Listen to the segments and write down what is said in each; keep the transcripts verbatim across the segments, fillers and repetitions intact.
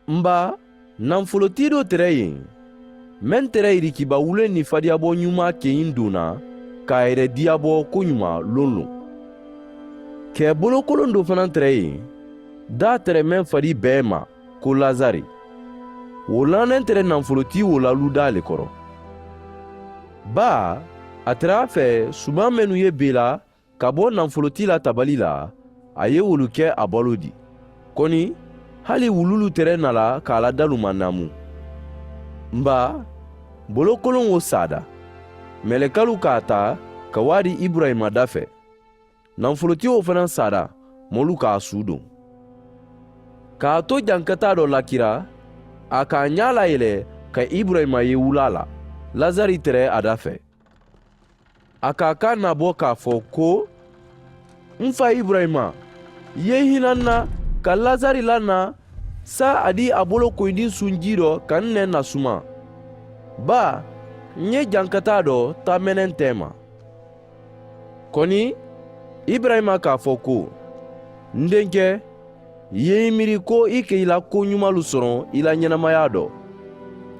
M baa, nafolotii doo te rɛ yeŋ, meŋ te rɛ yirikiba wuleŋ ni fadiyaboo ñumaa keyiŋ duŋ na, ka a yɛrɛ diyaboo koñumaa loŋ loŋ. Kɛ bolokoloŋ doo fanaa te rɛ yeŋ, daa te rɛ meŋ fadi bee ma ko lazari. Wo laanaŋ te rɛ nafolotii wo la ludaa le kɔrɔ. Baa, a te rɛ a fɛ sumaŋ mennu ye bee la ka bo nafolotii la tabali la, a ye wolu ke a baloo di. Koni, hali wuluulu te rɛ na la ka a la daluma naamu. M baa, bolokoloŋ wo saada, melekalu ka a taa ka waa di iburayima da fɛ. Nafolotii wo fanaa saada, moolu ka a suudoŋ. Ka a to jankataa doo lakira, a ka a ñaa layele ka iburayima ye wulaa la, lazari te rɛ a da fɛ. A ka a kaa naaboo ka a fo ko, m faa iburayima, i ye i hina n na ka lazari la n na, saayiŋ a dii a bolo koyindi suŋ jii doo ka n ne n na suma. Baa, n ye jankataa doo taa meneŋ teema. Koni, iburayima ka a fo ko, n denke, i ye i miiri ko i ka i la koñumaalu soroŋ i la ñenemayaa doo.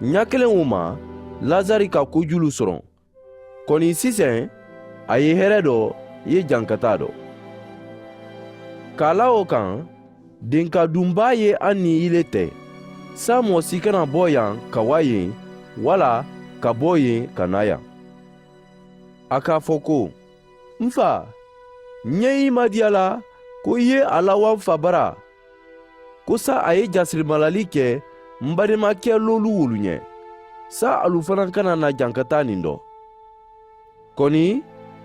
Ñakeleŋ wo ma, lazari ka kojuulu soroŋ. Koni siseŋ, a ye here doo, i ye jankataa doo. Ka a la wo kaŋ, denka dunbaa ye a niŋ i le te, saayiŋ moo si kana bo yaŋ ka waa yeŋ, walla ka bo yeŋ ka naa yaŋ. A ka a fo ko, m faa, n ye i madiya la ko i ye a lawaa m faa bara, ko saayiŋ a ye jasirimalali ke m baadimakee loolu wolu ñe, saayiŋ alu fanaa kana na jankataa niŋ n doo. Koni,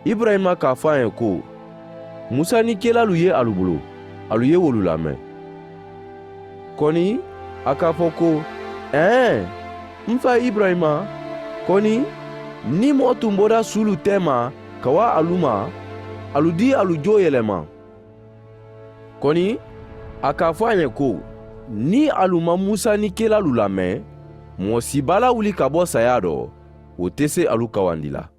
iburayima ka a fo a ye ko, musa ni kelaalu ye alu bulu, alu ye wolu lameŋ. Koni, a ka a fo ko, eeŋ, m faa iburayima, koni, niŋ moo tun bota suulu teema ka waa alu ma, alu dii alu joo yelema. Koni, a ka a fo a ye ko, niŋ alu maŋ musa ni kelaalu lameŋ, moo si baa lawuli ka bo sayaa doo, wo te si alu kawandi la.